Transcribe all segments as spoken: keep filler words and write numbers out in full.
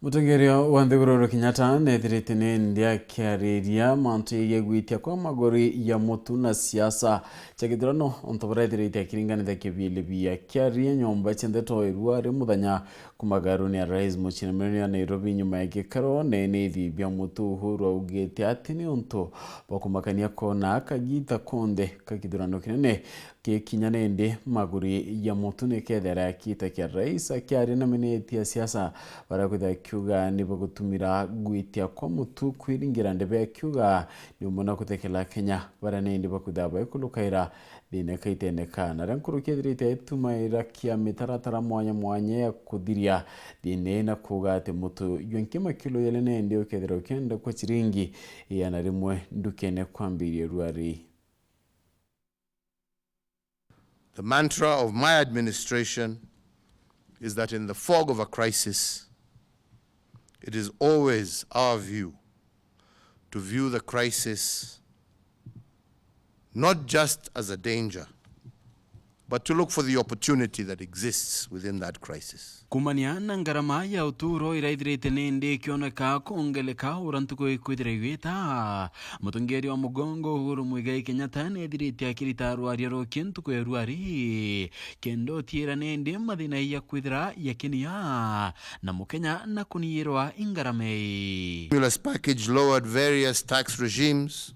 Mutongeria wa nthiguru Uhuru Kenyatta neethirite nindi akiariria mantu jegie gwitia kwa maguri ya mutu na siasa cia githurano, untu buria ethirite akiringanithia kibili bia akiaria nyomba cia ndeto irua ri muthenya kuma garuni ya rais muciini munene wa Nairobi nyuma ya gikaro na inithi bia mutu. Uhuru augite ati ni untu bwa kumakania koona kagita konthe ka githurano kinene gikinya nindi maguri ya mutu nikethera ya gita kia rais. Akiaria na miniti ya siasa, baria kwithira akiuga ni bagutumira gwitia kwa mutu kwiringira ndebe, akiuga ni umwe na gutekela Kenya baria nindi bakwithira baikulukaira thina kaitene ka. Naria nkuruki ethirite aitumaira kia mitaratara mwanya mwanya ya kuthiria thina ii na kuuga ati mutu jwa nkima kilo yele nindi ukethira ukienda kwa ciringi igana rimwe ndukene kwambiria ruari. The mantra of my administration is that in the fog of a crisis, it is always our view to view the crisis not just as a danger, but to look for the opportunity that exists within that crisis. Kumania na ngarama ya uturo iraithirite nindi ikioneka kwongereka ura ntuku ikwithira igwita, mutongeria wa mugongo Uhuru Muigai Kenyatta neethirite akirita rwaria ruki ntuku ya ruari, kenda utiira nindi mathina ya kwithira yakinia na mukenya na kuniirwa ingarama ii. Stimulus package lowered various tax regimes,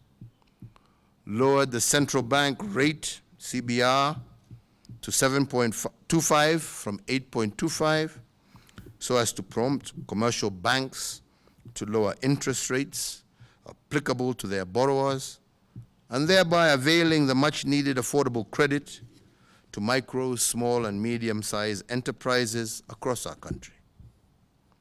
lowered the central bank rate, C B R, to seven point two five from eight point two five, so as to prompt commercial banks to lower interest rates applicable to their borrowers, and thereby availing the much needed affordable credit to micro, small, and medium-sized enterprises across our country.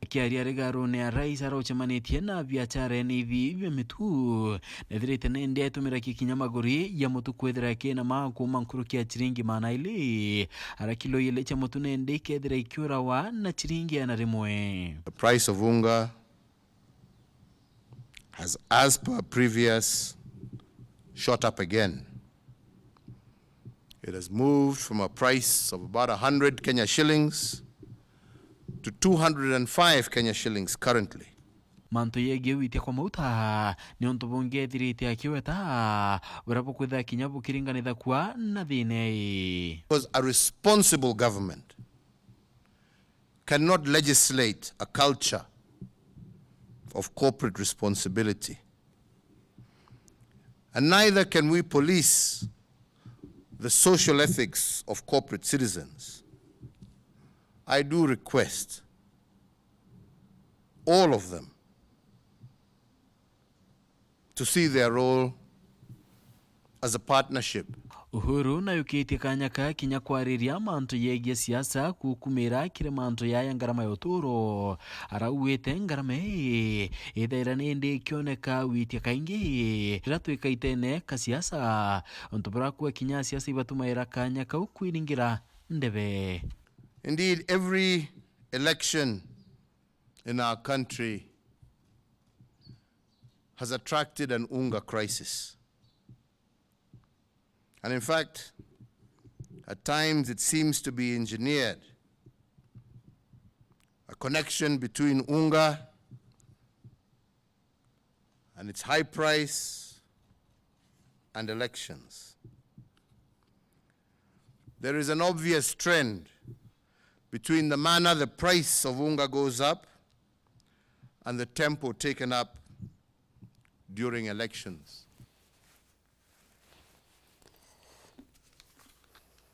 Akiaria rigarune ya rais aria ucemanitie na biachara inithi bia mitu, nethirite nindi etumira kikinya maguri ya mutu kwithira kina maa kuuma nkuruki ya ciringi maana ili, ara kilo ili cia mutu nindi ikethira ikiurawa na ciringi igana rimwe. The price of unga has, as per previous, shot up again. It has moved from a price of about a hundred Kenya shillings to two hundred and five Kenya shillings currently. Mantu yegie witia kwa mauta ni untu bungi ethirite akiweta, buria bukwithira kinya bukiringanithakua na thina ii. Because a responsible government cannot legislate a culture of corporate responsibility. And neither can we police the social ethics of corporate citizens. I do request all of them to see their role as a partnership. Uhuru nayukitie kanya ka kinya kwariria mantu yegie siasa kukumira kiri mantu yaya ngarama ya uturo. Arauite ngarama ii ithaira nindi ikioneka witia kaingi riria twikaitene ka siasa, untu burakua kinya siasa ibatumaira kanya kau kwiringira ndebe. Indeed, every election in our country has attracted an unga crisis. And in fact, at times it seems to be engineered, a connection between unga and its high price and elections. There is an obvious trend between the manner the price of unga goes up and the tempo taken up during elections.